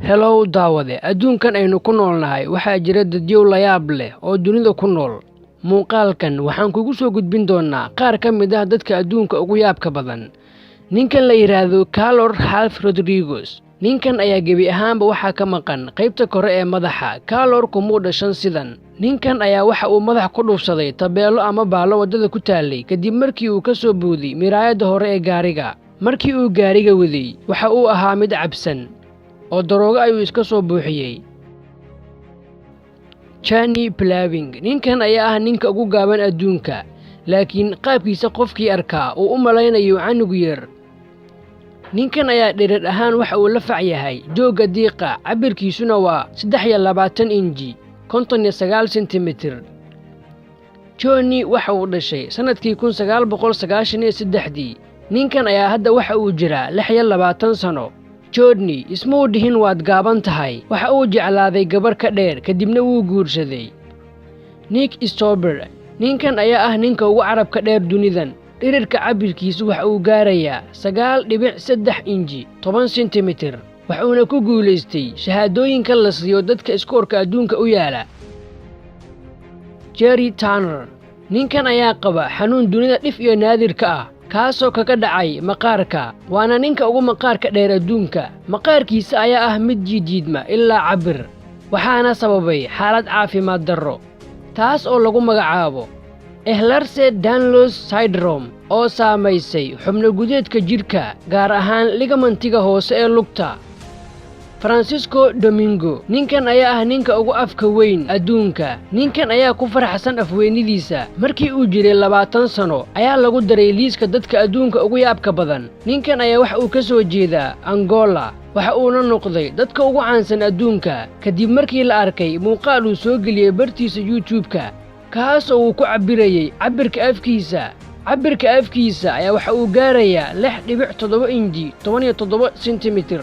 Hello daawade, adduunkan aynu ku noolnahay waxaa jira dadyow layaab leh oo dunida ku nool. Muuqaalkan waxaan kugu soo gudbin doonaa qaar ka mid ah dadka adduunka ugu yaabka badan. Ninkan la yidhaahdo Calor Half Rodriguez. Ninkan ayaa gebi ahaanba waxaa ka maqan qaybta kore ee madaxa. Calor kumuu dhashan sidan. Ninkan ayaa waxa uu madax ku dhuufsaday tabeelo ama baallo waddada ku taallay, kadib markii uu ka soo booday miraayadda hore ee gaariga. Markii uu gaariga waday, waxa uu ahaa mid cabsan oo daroogo ayuu iska soo buuxiyey. Johnny Plaving. Ninkan ayaa ah ninka ugu gaaban adduunka, laakiin qaabkiisa qofkii arkaa uu u malaynayo canug yar. Ninkan ayaa dherer ahaan waxa uu la fac yahay joogga diiqa, cabirkiisuna waa 23 inji, 59 sentimitir. Johnny waxa uu dhashay sannadkii 1993-dii. Ninkan ayaa hadda waxa uu jiraa 26 sano. Johnny ismuu dhihin waad gaaban tahay. Waxa uu jeclaaday gabar ka dheer, kadibna wuu guursaday. Nick Stober. Ninkan ayaa ah ninka ugu carabka dheer dunidan. Dhirirka cabirkiisu waxa uu gaarayaa 9.3 inji, 10 sentimitir, wuxuuna ku guulaystay shahaadooyinka la siiyo dadka iskoorka adduunka u yaala. Jerry Tanner. Ninkan ayaa qaba xanuun dunida dhif iyo naadirka ah, kaasoo kaga dhacay maqaarka, waana ninka ugu maqaarka dheer adduunka. Maqaarkiisa ayaa ah mid jiidjiidma ilaa cabbir, waxaana sababay xaalad caafimaad darro, taas oo lagu magacaabo Ehlers Danlos syndrome, oo saamaysay xubno gudeedka jidhka, gaar ahaan ligamentiga hoose ee lugta. Francisco Domingo. Ninkan ayaa ah ninka ugu afka weyn adduunka. Ninkan ayaa ku faraxsan afweynidiisa. Markii uu jiray 20 sano ayaa lagu daray liiska dadka adduunka ugu yaabka badan. Ninkan ayaa waxa uu ka soo jeedaa Angola, waxa uuna noqday dadka ugu caansan adduunka kadib markii la arkay muuqaal uu soo geliyey bartiisa YouTube-ka, kaas oo uu ku cabbirayey cabbirka afkiisa. Cabbirka afkiisa ayaa waxa uu gaarayaa 6.7 inji, 17 sentimitir.